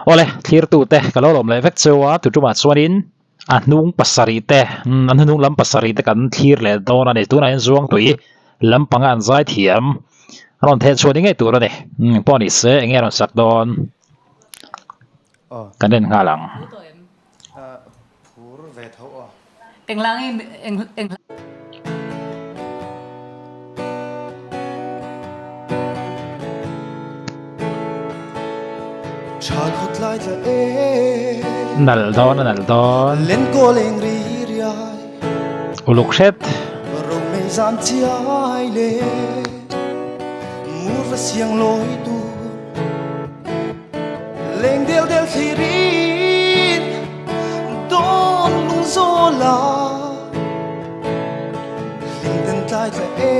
Awle, thlirtute ka lo lawm leh vek cheu a, tutumah chuanin a hnung pasarih te, a hnuhnung lam pasarih te kan thlir leh dawn a ni. Tunah hian Zuangtui lampanga an zai thiam a rawn theh chhuah ni ngei tur a ni. Pawh ni se eng nge a rawn sak dawn kan en nghal ang. Nalh dawn a nalh dawn. Uluk hret. Leng del del thlirin dawn lung zawla hlim den tlai tla e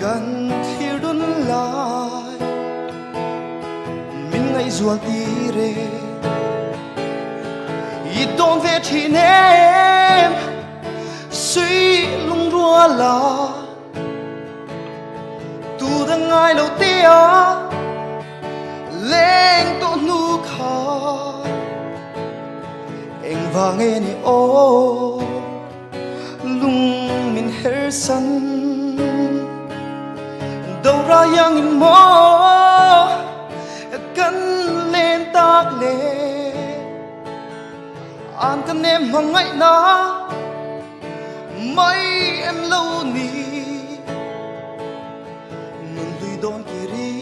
kan thlir dun lai min ngaihzual tir e i dawn ve thin em suih lungruala Tu dang ngai lo tia leng tawh hnu kha eng vang e ni aw lung min her san do ra yang in maw kan len tak le an kan nem hmangaih na Mai em lo ni Nun hlui dawn kiri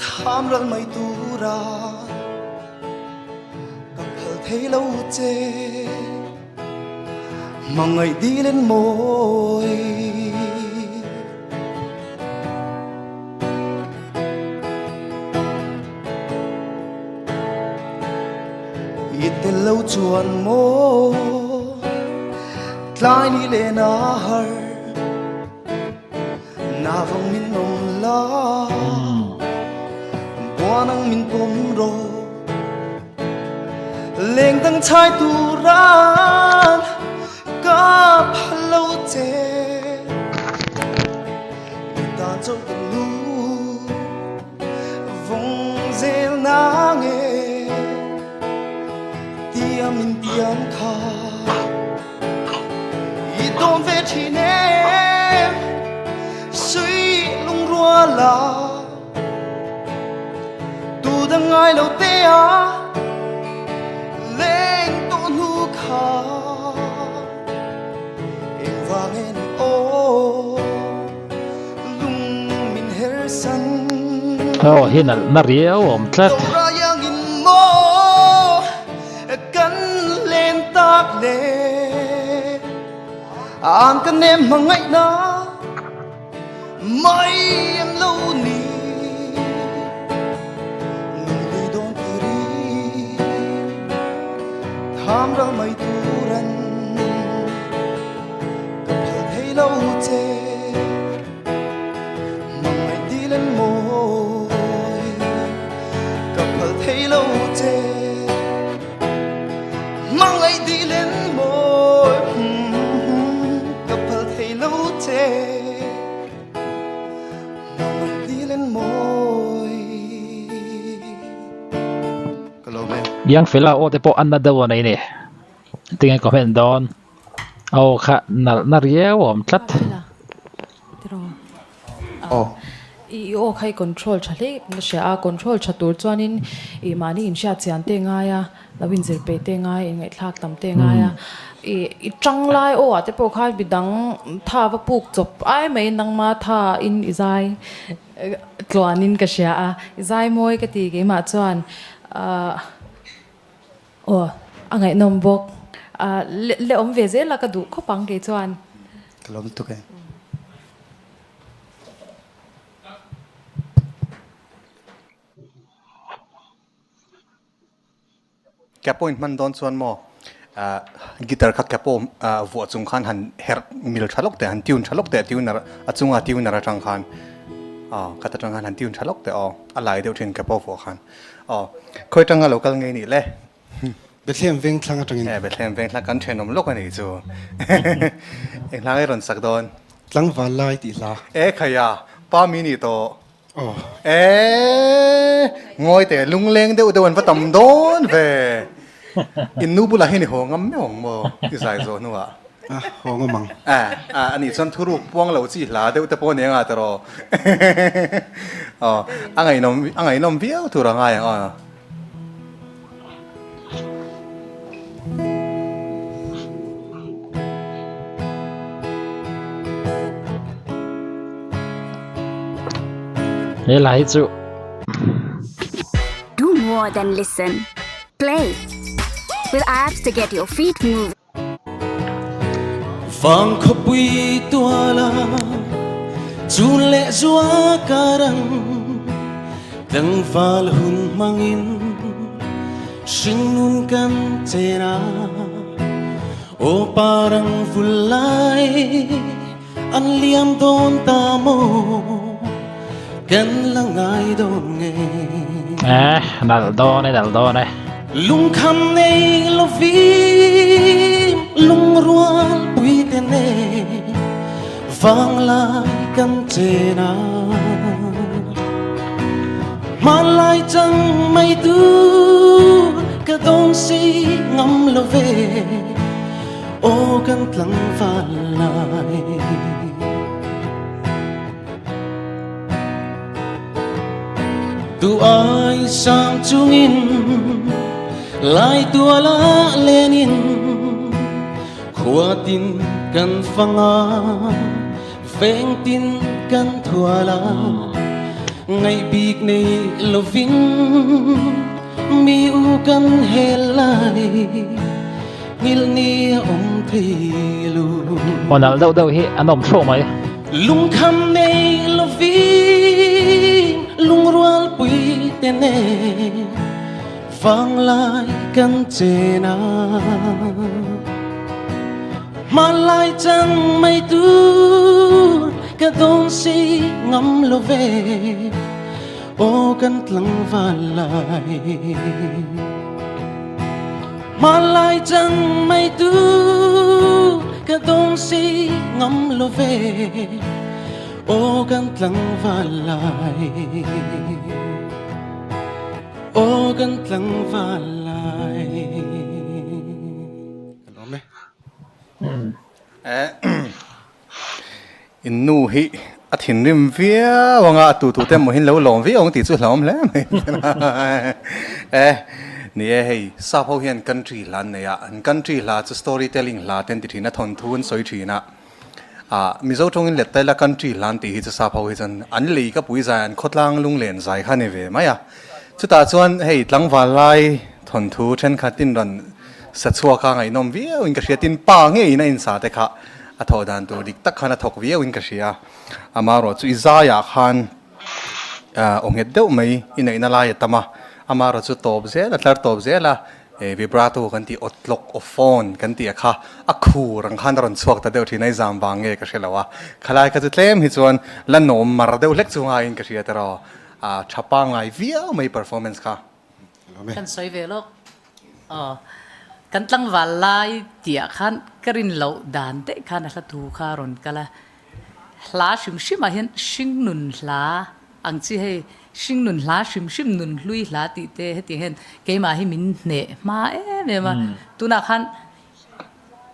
Tham ral mai tura Ka phal thei lo che Hmangaih dil en mawi I tel lo chuan maw tlai ni leh na har Na vang min awm la buan ang min pawm rawh Leng dang chhai turan ka phal lo che I tan chauh ka lu Vawng zel na nge tiam in tiam kha i dawn ve thin em suy lungruala tu dang ngai lo te a leng tawh hnu kha eng vang e ni aw Aw hi nalh na riau awm tlat. Ka phal thei lo che Hmangaih dil an mawi Ka phal thei lo che Hmangaih dil an mawi Ka phal thei lo che Hmangaih dil an mawi Ka lawm e. Young fella aw te pawh a na deuh a nei ni. Tinge comment dawn. Aw kha nalh na riau a awm tlat. Aw. I aw kha i control tha hle na hria a, control tha tur chuanin i mahni inhriat chian te ngai a, lo inzir peih te ngai, inngaihthlak tam te ngai a. I i tang lai aw ah te pawh khan midang tha va puk chawp ai mai nangma tha in i zai tluanin ka hria a, i zai mawi ka ti keimah chuan ah. Aw, a ngaihnawm bawk. A le awm ve zel a ka duh khawp ang kei chuan. Ka lawm lutuk e. Capo in hman dawn chuan maw guitar kha capo vuah chung khan han herh mil tha lawk teh han tune tha lawk teh tuner a chunga tuner atang khan khat atang khan han tune tha lawk teh aw a lai deuh thin capo vuah khan. Aw, khawi tanga lo kal ngei nih le? Bethlehem veng thlang atangin. E, Bethlehem veng thlang kan thenawm lawk a nih chu. Eng hla nge rawn sak dawn? Tlangval lai tih hla. E, khaia, pa mi nih tawh. Aw. Eee ngawi teh lungleng deuh deuh an va tam dawn ve. In nu bulah hian i haw ngam meuh ang maw i zai zawh hnuah? A haw ngam ang. A a anih chuan thuruk puang lo chi hla deuh te pawh nia nga tawh. Aw a ngaihnawm a ngaihnawm viau tur a ngai ang aw. He hla hi chu Do more than listen. Play with apps to get your feet moving. Vang khawpui tuala chun leh zua karang tlangval hun hmangin hringnun kan chen a aw parang vul lai an liam dawn ta maw kan la ngai dawn nge. Eh, nalh dawn e, nalh dawn e. Lungkham nei lovin lungrual pui te nen vanglai kan chen a. Hmanlai chang mai tu ka dawn si ngam lo ve aw kan tlangval lai. Tu ai sang chungin lai tuala lenin khua tin kan fanga veng tin kan thuala ngaih bik nei lovin mi u kan hel lai ngil ni a awm thei lo. Aw nalh deuh deuh hi an awm thluah mai. Lungkham nei lovin lungrual pui te nen vanglai kan chen a. Hmanlai chang mai tur ka dawn si ngam lo ve aw kan tlangval lai. Hmanlai chang mai tur ka dawn si ngam lo ve aw kan tlangval lai. Aw kan tlangval lai. Ka lawm e. In nu hi a thinrim viau anga a tu tu te emaw hian lo lawm viau ang tih chu hlauhawm hle mai. E ni e hei sap ho hian country hla an nei a, an country hla chu story telling hla te an ti thin a, thawnthu an sawi thin a. Ah Mizo tawngin let taila country hla an tih hi chu sap ho hi chuan an lei ka pui zai an khawtlang lunglen zai kha a ni ve mai a. Chutah chuan hei tlangval lai thawnthu thenkhat in rawn sa chhuak a ngaihnawm viau in ka hria tin pa ngeiin a insa te kha a thawh dan tur dik tak khan a thawk viau in ka hria. Amaherawh chu i zaiah khan aw nghet deuh mai i neihna lai a tam a, amaherawh chu tawp zel a tlar tawp zel a, vibrato kan tih aw tlawk aw phone kan tih a kha a khur ang khan a rawn chhuak ta deuh thin a, i zam vang nge ka hre lo a, khalai kha chu tlem hi chuan la nawm mar deuh hlek chu ngaiin ka hria tiraw, a tha pangngai viau mai performance kha. Kan sawi ve lawk. Aw, kan tlangval lai tihah khan ka rin loh dan daih khan a hla thu kha a rawn kal a. Hla hrim hrimah hian hringnun hla ang chi hei, hringnun hla hrim hrim nun hlui hla tih te hetiang hian keimah hi min hneh hma em em a. Tunah khan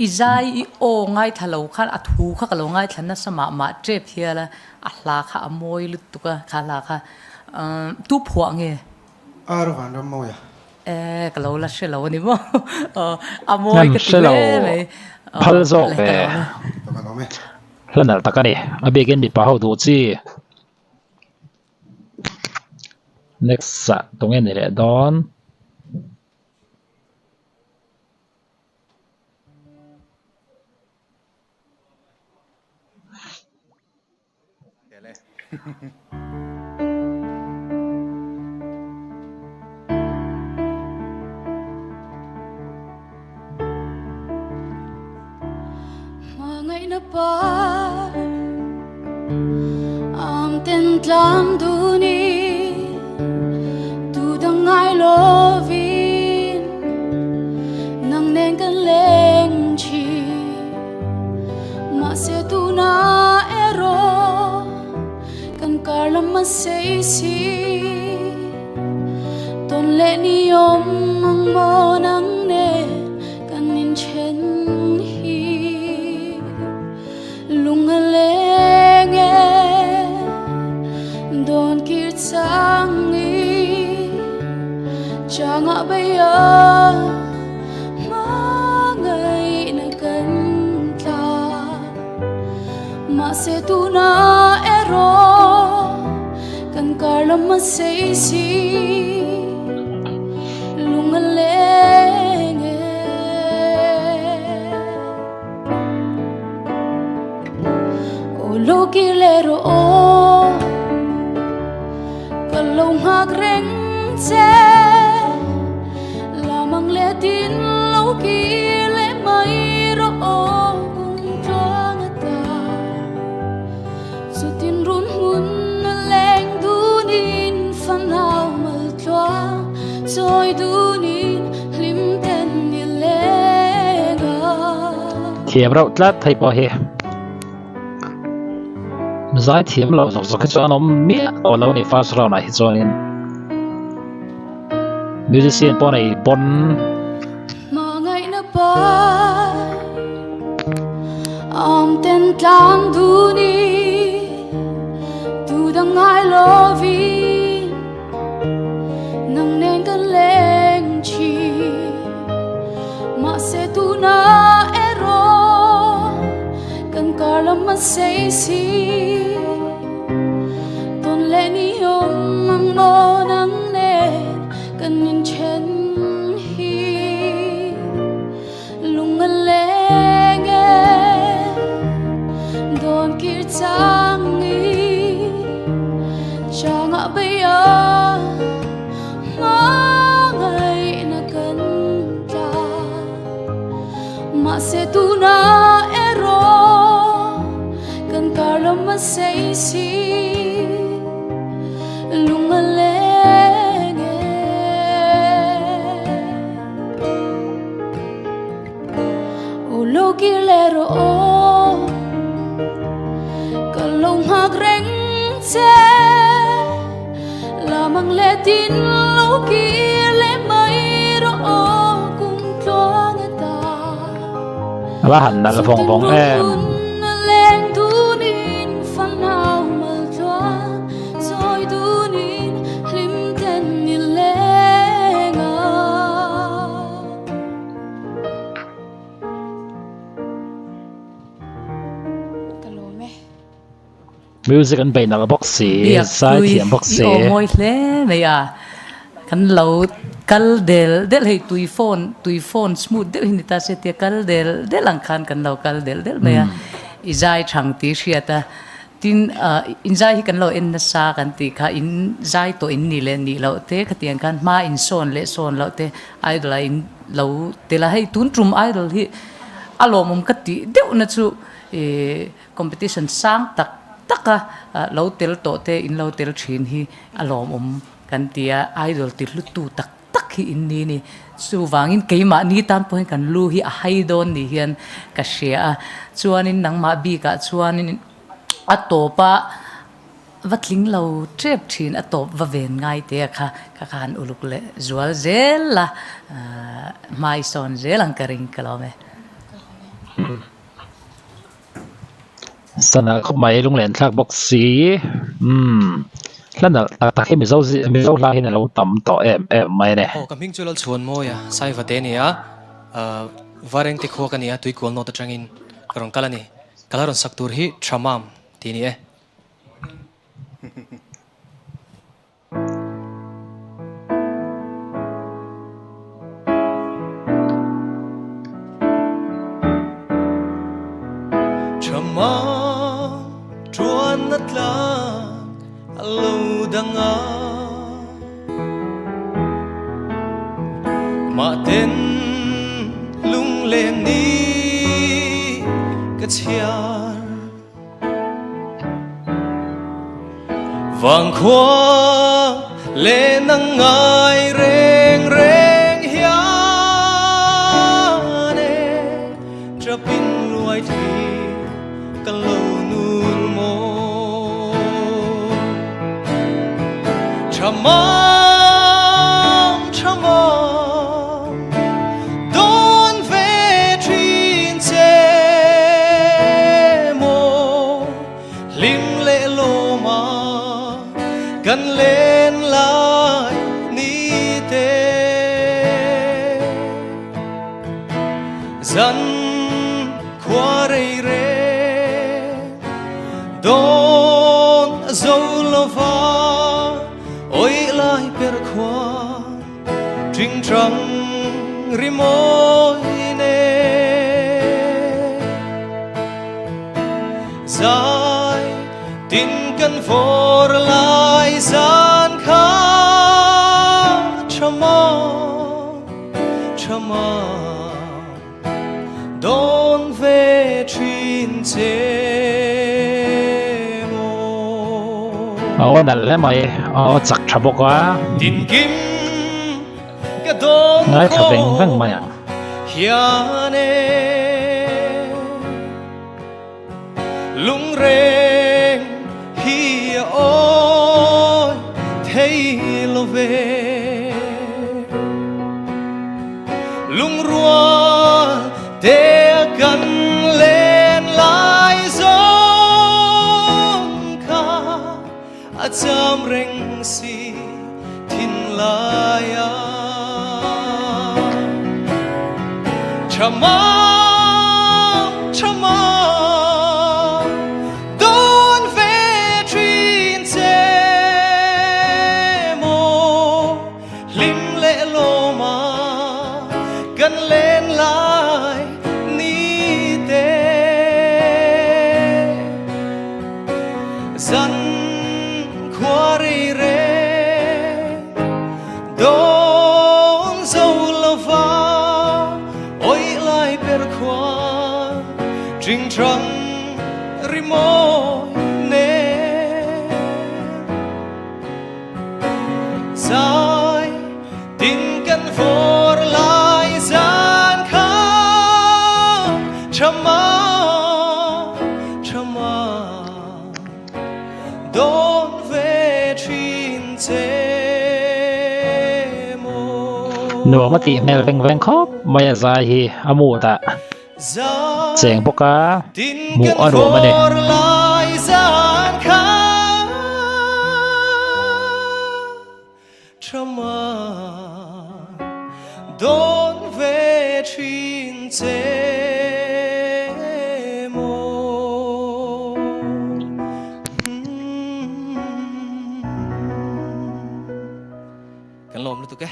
i zai i aw ngaithla lo khan a thu kha ka lo ngaithla nasa mah mah tep hial a, a hla kha a mawi lutuk a, kha hla kha tu phuah nge? Ar vanram mawi a. E ka lo la hre lo a ni maw a mawi ka ti hle mai phal zawk ve hla nalh tak a ni a biakin mipa ho duh chi next ah tunge ni leh dawn. Hmangaihna par am ten tlang duni tu dang ngai lovin nang nen kan leng thin. Mahse tuna erawh kan kar lam a sei awm ang maw nang nen kan inthen hi lung a leng e dawn kir chang i changah bei a hmangaihna kan tla. Mahse tuna erawh kan kar lam a sei si lung a leng e. Aw lo kir leh rawh aw ka lo nghak reng che lamang leh tin lo kir leh mai rawh aw kum tluang ata chutin run hmun a leng dunin fanau mal tluang chawi dunin hlim ten i leng a. Thiam reuh tlat hei pawh hi. Zai thiam loh zawk zawk hi chuan an awm miah tawh lo a ni first round ah hi chuanin musician pawh nei pawn. Hmangaihna par awm ten tlang dun i tu dang ngai lovin nang nen kan leng thin mahse tuna erawh kan kar lam a sei si tawn leh ni awm ang maw nang nen kan inthen hi lung a leng e dawn kir chang i changah bei a hmangaihna kan tla mahse tuna erawh kan kar lam a sei si lung a leng e. Aw lo kir leh rawh aw ka lo nghak reng che lamang leh tin lo kir leh mai rawh aw kum tluang ata A va han nalh vawng vawng em. Leng dunin fanau mal tluang chawi dunin hlim ten i leng a. Ka lawm e. Music an bei nalh bawk si, Biak zai tui thiam bawk i si. aw mawi hle mai a, kan lo kal del del hei tui phone tui phone smooth deuh hi ni ta se tia kal del del ang khan kan lo kal del del mai a, i zai thang tih hriat a. Tin, in zai hi kan lo en nasa kan tih kha in zai tawh in nih leh nih loh te khatiang khan hma in sawn leh sawn loh te idol ah in lo tel a, hei tun tum idol hi a lawmawm ka tih deuh na chu ih competition sang tak tak a lo tel tawh te in lo tel thin hi a lawmawm kan ti a, idol ti hlu tu tak tak hi in ni ni. Chuvangin keimahni tan pawhin kan lu hi a hai dawn ni hian ka hria a. Chuanin nangmah bikah chuanin a tawpa va tling lo tep thin, a tawp va ven ngai te a kha ka khan uluk leh zual zel a, hmai sawn zel ang ka ring ka lawm e. Sana khawp mai lunglen thlak bawk si umm hla nalh tak tak hi mizo mizo hla hian a lo tam tawh em em mai a ni. Aw ka hming chu Lalchhuanmawia Saivate a ni a, Varengte khua ka ni a, Tuikual North atangin ka rawn kal a ni. Ka la rawn sak tur hi Thamam tih a ni e. Thamam tuan na tlang a lo dang a Mah ten lunglen ni ka chhiar Vang khua leh nang ngai reng reng hian e Trapin luai thli ka lo nun maw Tha mam tha maw. len lai ni te Zan khua rei reng dawn zo lova Oi lai per khua Trinh trăng rimawi nen Zai tin kan vawr lai zan kha Tha mang, tha mang Dawn ve thin che maw. Aw nalh hle mai, aw chak tha bawk a. Tinkim ka dawn Ngaithla veng veng mai ang. Hian e Lungreng hi a awi thei lo ve. Lungrual te a kan len lai zawng kha a cham reng si thinlai a tha mang tha mang dawn ve thin che maw hlim leh lawm a kan len lai ni te zan khua rei reng dawn zo lova oi lai ber khuan tring trăng rimawi nen Zai tin kan vawr lai zan kha tha ma tha ma dawn ve thin che maw. Nuam a tih hmel veng veng khawp mai a zai hi a mood ah cheng bawk a hmuh a nuam a ni. Kan lawm lutuk e.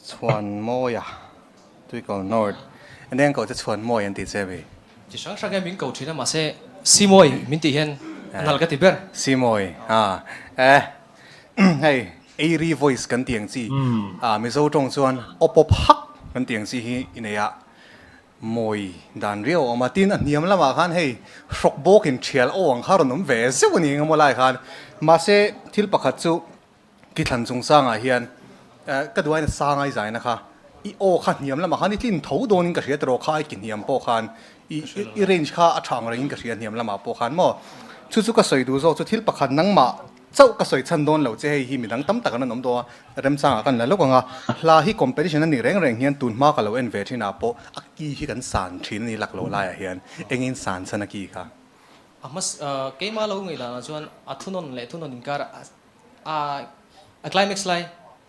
Chhuanmawia Tuikawl North Eng ko che Chhuanmawi an tih che ve. Chi hrang hrang hian min ko thin a mahse Simawi min tih hian a nal ka ti ber. Simawi a eh hei Airy voice kan tih ang chi a Mizo tawng chuan aw pawp hak kan tih ang chi hi i nei a mawi dan riau a awm a tin a hniam lamah khan hei hrawk bawkin thial aw ang kha rawn awm ve zeuh a ni engemaw lai khan mahse thil pakhat chu Ki thlan chungchangah hian ka duh aiin a sang ai zaina kha i aw kha hniam lamah khan i tlin tho dawnin ka hria tiraw kha ai ki hniam pawh khan i i range kha a tha ang rengin ka hria hniam lamah pawh khan maw chu chu ka sawi duh zawk chu thil pakhat nangmah chauh ka sawi chhan dawn lo che hei hi midang tam tak an rawn awm dawn a remchangah kan la lawk ang a hla hi competition a nih reng reng hian tun hma ka lo en ve thinah pawh a ki hi kan san thin a ni laklawh laiah hian engin san chhan a ki kha. A hmas keimah lo ngaihdanah chuan a thunawn leh thunawn inkarah A a climax lai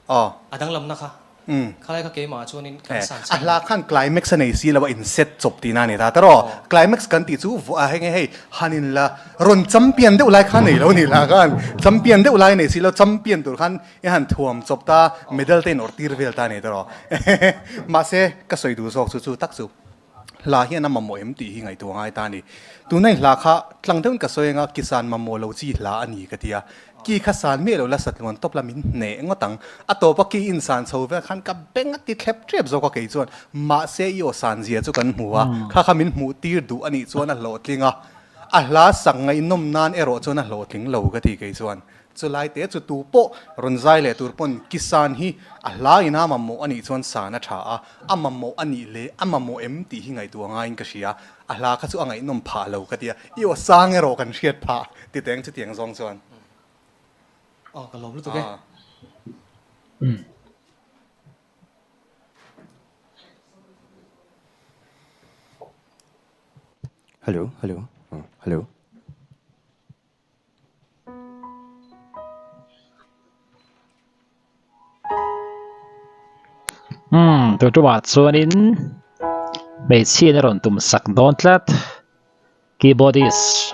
Aw. a danglamna kha Umm. khalai kha keimah ah chuanin kan Eh, san a chhan. hla khan climax a nei si lo a in set chawp tihna a ni ta tawh. Climax kan tih chu vuah a hei nge hei han in la rawn champion deuh lai kha nei lo ni la khan champion deuh lai nei si lo champion tur khan i han thuam chawp ta medal te in awrh tir vel ta a ni tawh. Mahse ka sawi duh zawk chu chu tak chu. Hla hian a mamawh em tih hi ngaihtuah ngai ta a ni. Tunai hla kha tlang deuhin ka sawi anga ki san mamawh lo chi hla a ni ka ti a. Ki kha san miah lo la satluan tawp la min hneh ngawt ang. A tawpa ki in san chho vel khan ka beng a ti thlep tep zawk a kei chuan mahse i aw san zia chu kan hmu a, kha kha min hmuh tir duh a nih chuan a hlawhtling a. A hla sak ngaihnawm nan erawh chuan a hlawhtling lo ka ti kei chuan. Chulai te chu tu pawh rawn zai leh tur pawn kisan hi a hla in a mamawh a nih chuan san a tha a, a mamawh a nih leh a mamawh em tih hi ngaihtuah ngaiin ka hria, a hla kha chu a ngaihnawm phah lo ka ti a, i aw sang erawh kan hriat phah ti teng chutiang zawng chuan. Aw ka lawm lutuk e. Hello, hello, hello. Umm tun tumah chuanin hmeichhiain a rawn tum sak dawn tlat keyboardist.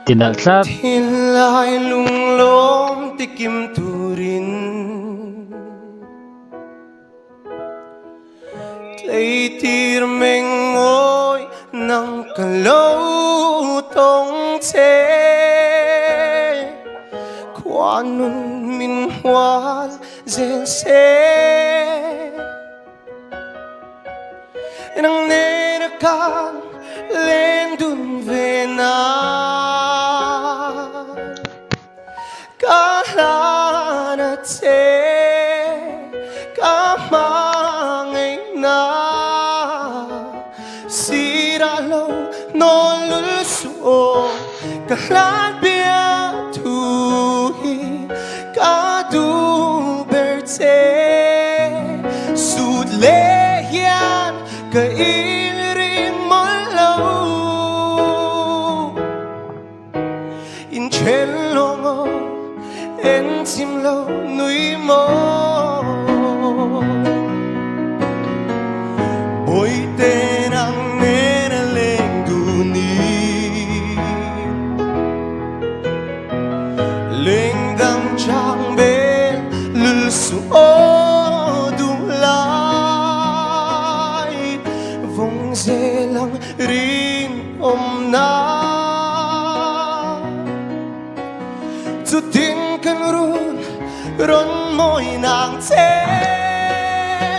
Ti nalh tlat. Thinlai lunglawm tikim turin. Tleitir meng mawi nang ka lo tawng che Khua nun min hual zel se Nang nena kan leng dun ve nan Ka hlan a che, ka hmangaihna Sirah lo nawn lul suh aw, ka hlan biak thu hi ka duh ber che. Sut leh hian ka inring mawlh lo. In then lo maw en chim lo nui maw Bawihte nang nen a leng dun i Leng dang chang bel lul suh aw duh lai Vawng zel ang rin awmna Chutin kan run rawn mawi nang che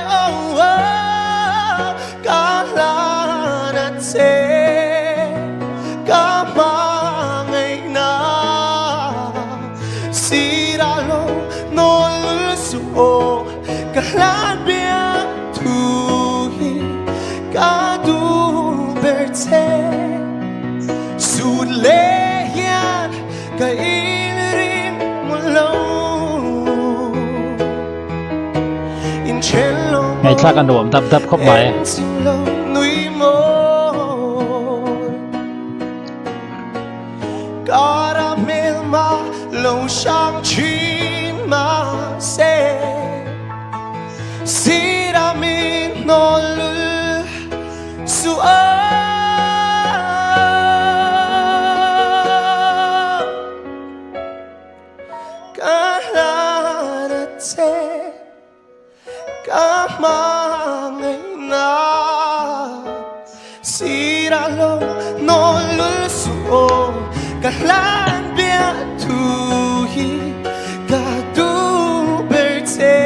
oh, oh, Ka hlan a che ka hmangaihna Sirah lo nawn lul suh aw Ka hlan biak thu hi ka duh ber che Sut leh hian ka inring mawlh lo In then lo maw Ngaihthlak a nuam dap dap khawp mai. En chim lo nui mawi Kara hmel ma lo hrang thin mahse Sira min hnawl lul suh a Ka hlan a che. Ka hmangaihna sirah lo nawn lul suh aw Ka hlan biak thu hi ka duh ber che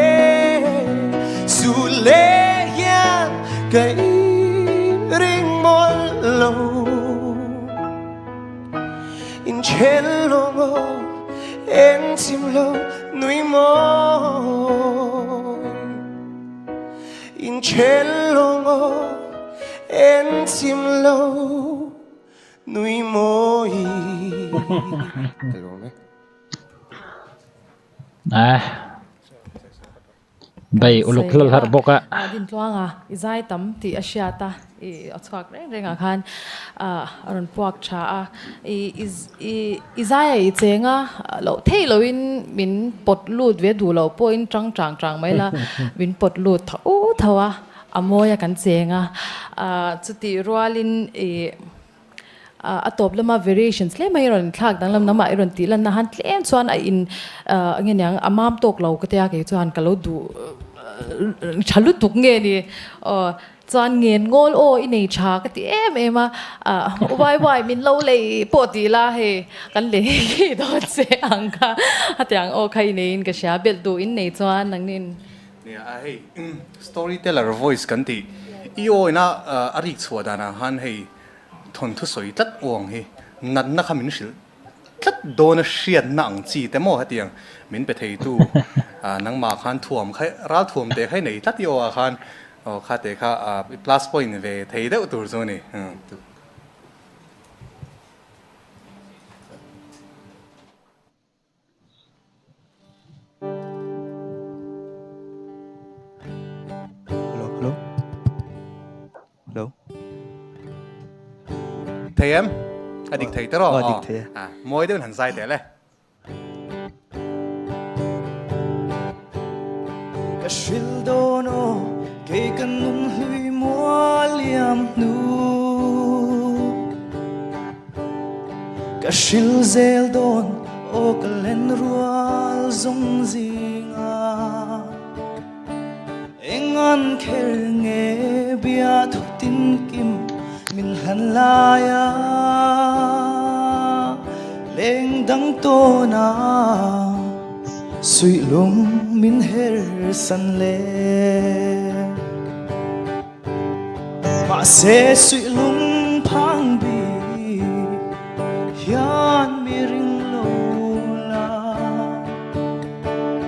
Suh leh hian ka inring mawlh lo In then lo maw en chim lo nui mawi In then lo maw en chim lo nui mawi Ah. Bei uluk hlal harh bawk a. A dintluanga i zai tam tih a hriat a, i a chhuak reng reng ah khan a rawn puak tha a, i i zai a i cheng a, loh theih lohin min pawt lut ve duh loh pawhin tang tang tang mai la, min pawt lut tho tho a, a mawi a kan cheng a, chutih rualin i A tawp lama variations hle mai i rawn thlak danglam lamah i rawn tih lanna han tlem chuan a in eng nge niang a mam tawk lo ka tia kei chuan ka lo duh tha lutuk nge ni aw chuan ngen ngawl aw i nei tha ka ti em em a wai wai min lo lei pawh tih la hei kan lei ngei dawn che ang kha a tiang aw kha i neiin ka hria belh duh in nei chuan nangnin. Nia a hei story teller voice kan tih i aw ina a rik chhuah danah khan hei Thawnthu sawi tlat uang hi natna kha min hrilh tlat dawn a hriatna ang chi te maw hetiang min pe theitu nangmah khan thuam kha ral thuam te kha i nei tlat i aw ah khan aw kha te kha plus point ve thei deuh tur chu a ni. Hello, hello. Hello. Thei em? A dik thei tiraw? Aw a dik thei e. Mawi deuhin han zai teh le. Ka hril dawn aw kei ka nun hlui mual liam hnu Ka hril zel dawn aw ka len rual zawng zinga Eng an kher nge bia thu tin kim min hlan lai a Leng dang tawn a suih lung min her san le Mahse suih lung phang bik hian mi ring lo la.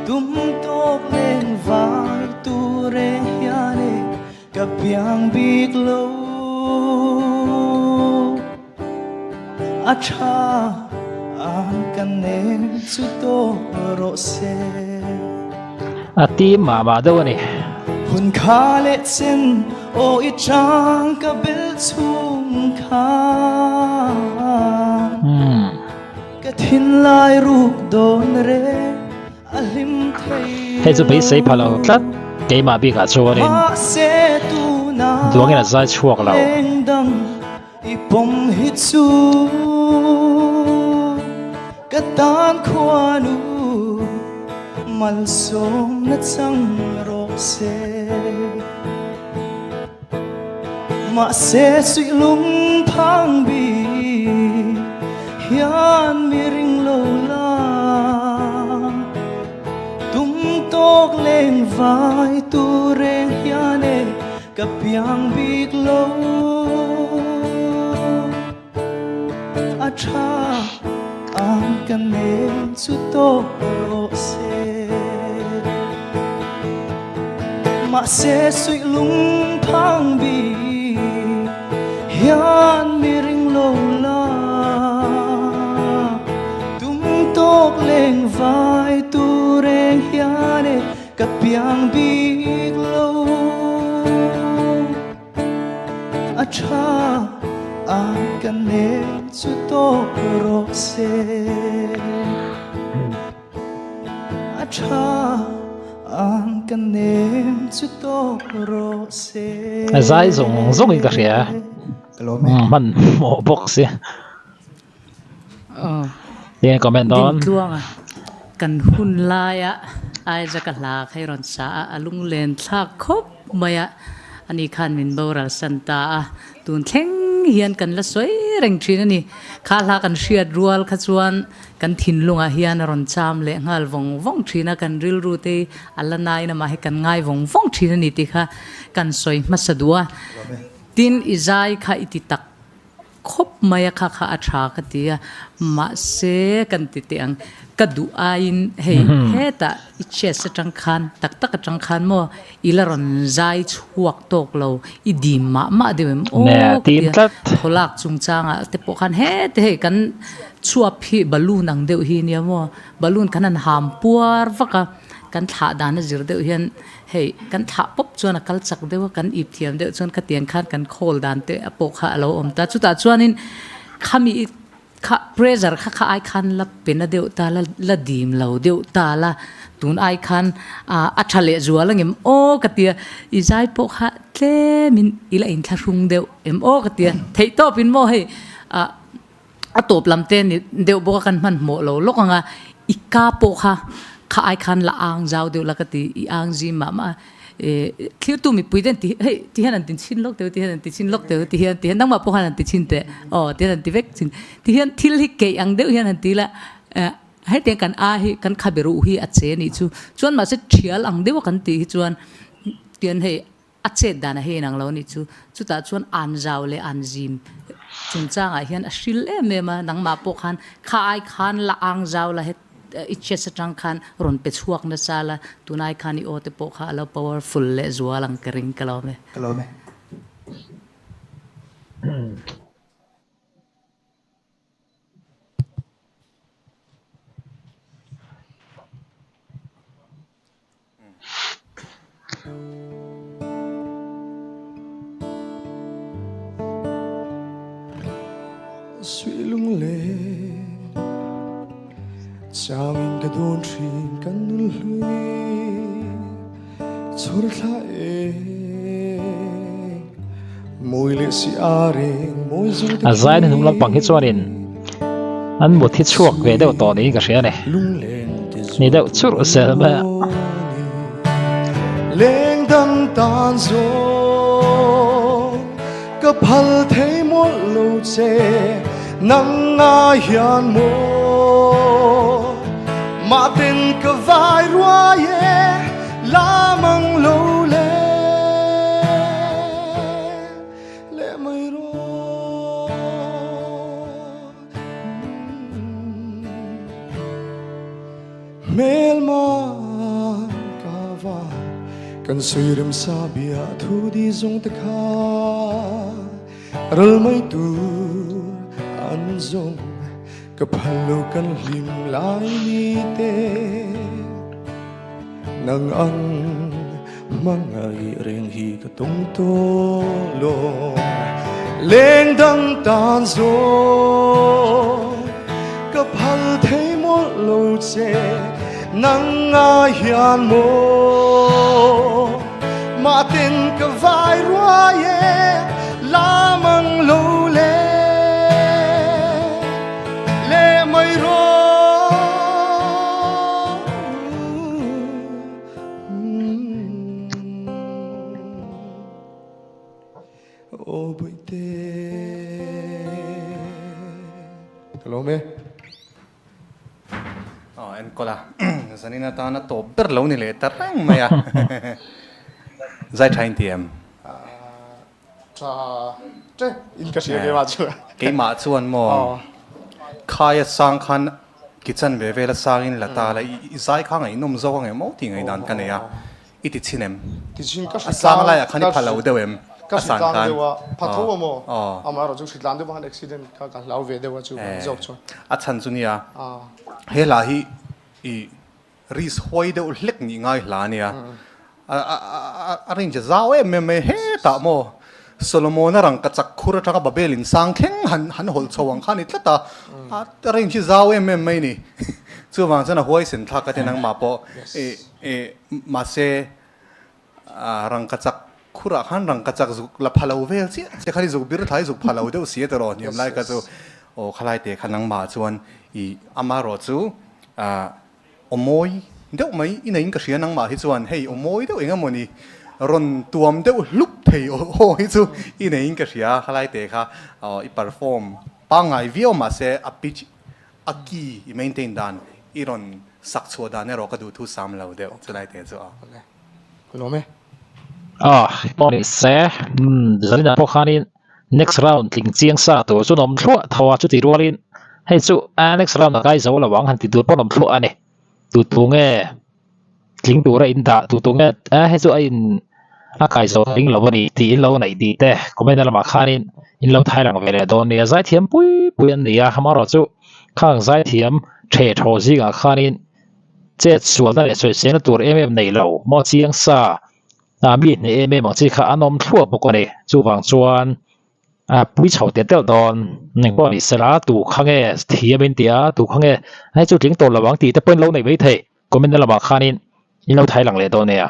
Tum tawk leng vai tu reng hian e ka piang bik lo. A tha ang ka nem chu tawk rawh se. A tim mah mah deuh a ni. Hun kha leh chen aw i chang ka bel chhung khan. Ka thinlai ruk dawn reng a hlim thei lo. Hei chu beisei pha lo tlat keimah bikah chuanin Mahse tunah duangin a zai chhuak lo. Lengdang i pawm hi chu ka tan khuanu malsawmna chang rawh se. Mahse suih lung phang bik hian mi ring lo la Tum tawk leng vai tu reng hian e ka piang bik lo A tha ang ka nem chu tawk rawh se. Mahse suih lung phang bik hian mi ring lo la Tum tawk leng vai tu reng hian e ka piang bik lo. A tha ang ka nem chu tawk rawh se. A tha ang ka nem chu tawk rawh se. A zai zawng zawngin ka hria. Ka lawm e. Hmanhmawh bawk si. Tinge comment dawn. Dintluanga kan hun laia Isaac a hla kha i rawn sa a, a lunglen thlak khawp mai a, ani khan min boral san ta a, tun thleng hian kan la sawi reng thin a ni. Kha hla kan hriat rual kha chuan kan thinlungah hian a rawn cham leh nghal vawng vawng thin a, kan rilru te hi a la nain amah hi kan ngai vawng vawng thin a ni tih kha kan sawi hmasa duh a. Tin, i zai kha i ti tak Khawp mai a kha kha a tha ka ti a, mahse kan ti teh ang, ka duh aiin hei hetah i chest atang khan tak tak atang khan maw i la rawn zai chhuak tawk lo, i dim mah mah deuh em aw ka ti a, thawlak chungchangah te pawh khan hete hei kan chhuap hi balloon ang deuh hi nia maw, balloon khan an ham puar vak a, kan thlah dan a zir deuh hian Hei, kan thlah pawp chuan a kal chak deuh a, kan ip thiam deuh chuan khatiang khan kan khawl dan te a pawh kha a lo awm ta. Chutah chuanin khami kha pressure kha kha ai khan la pe na deuh ta la, la dim lo deuh ta la, tun ai khan a tha leh zual angem aw ka tia, i zai pawh kha tlemin i la inthlahrung deuh em aw ka tia, theihtawpin maw hei ah A tawp lam te ni deuh bawk a kan hmanhmawh lo lawk ang a, i ka pawh kha kha ai khan la ang zau deuh la ka ti, i ang zim mah mah a, e thlirtu mipui te an ti hei ti hian an ti chhin lawk teu ti hian an ti chhin lawk teu ti hian ti hian nangmah pawh khan an ti chhin teh aw ti hian an ti vek chhin ti hian thil hi keih ang deuh hian han ti la eh hetiang kan a hi kan khabe ruh hi a che anih chu chuan mahse thial ang deuh a kan tih hi chuan tian hei A chet dan a hei inang lo a nih chu. Chutah chuan an zau leh an zim chungchangah hian a hril em em a, nangmah pawh khan kha ai khan la ang zau la het i chest atang khan rawn pe chhuak nasa la, tunai khan i aw te pawh kha a lo powerful leh zual ang ka ring ka lawm e. Ka lawm e. A zaina hnung lampang hi chuanin an mut hi chhuak ve deuh tawh niin ka hria a ni. Ni deuh churh zel mai a. Ka phal thei mawlh lo che nang a hian maw Mah ten ka vai ruai e la mang lo le le mai rawh Hmelma ka van kan sawi rem sa bia thu di zawng te kha ral mai tur an zawng ka phal lo kan hlim lai ni te nang ang hmangaih reng hi ka tum tawh lo leng dang tan zawng ka phal thei mawlh lo che nang a hian maw mah ten ka vai ruai e la mang lo le le mai rawh. Aw Bawihte Ka lawm e. Aw enkawl a zanin atana tawp ber lo ni leh ta reng mai a zai tha inti em? Tha che in ka hria keimah chu. Keimah chuan maw khaia sang khan kitchen ve vela sangin la ta la i zai kha ngaihnawm zawk ang em aw tih ngaihdan ka nei a i ti chhin em? Ti chhin ka A sang laiah khan i pha lo deuh em? Ka hri tlang deuh a pha tho a maw amaherawh chu hri tlang deuh khan accident kha ka hlau ve deuh a chu zawk chuan. A chhan chu nia he hla hi i Risk huai deuh hlek nih ngai hla a nia. A range a zau em em mai hetah maw Solomona rangkachak khur atanga Babel in sang thleng han han hawlh chho ang kha a ni tlat a, a range hi zau em em mai a ni. Chuvang chuan a huaisen thlak a ti nangmah pawh mahse rangkachak khurah khan rangkachak zuk la pha lo vel chiah chiah khan i zuk bir thlai zuk pha lo deuh si a tiraw hniam lai kha chu aw khalai te kha nangmah chuan i amaherawh chu Aw mawi deuh mai i neiin ka hria nangmah hi chuan hei aw mawi deuh eng emaw ni rawn tuam deuh hlup thei aw hi chu i neiin ka hria khalai te kha i perform pangngai viau mahse a pitch a key i maintain dan i rawn sak chhuah dan erawh ka duh thu sam lo deuh chulai te chu a. Ka lawm e. Aw pawh ni se Zarina pawh khanin Next round tling chiang sa tur chu nawm thluah tho a, chutih rualin hei chu a next round a kai zo lo ang han ti tur pawh nawm thluah a ni. Tu tu nge tling tura in dah, tu tu nge a hei chu a in a kai zo tling lo a ni tih in lo neih tih te comment lamah khanin in lo thai lang ve leh dawn nia. Zaithiam pui pui an ni a, amaherawh chu khang zaithiam the thaw zingah khanin chet sualna leh sawiselna tur em em nei lo maw chiang sa. Ah mi hneh em em ang chi kha an awm thluah bawk a ni. Chuvang chuan ah pui chho tel tel dawn eng pawh ni sela tu kha nge thiam in tia tu kha nge hei chu tling tawh lo ang tih te pawhin lo nei mai thei comment na lamah khanin in lo thai lang leh dawn nia.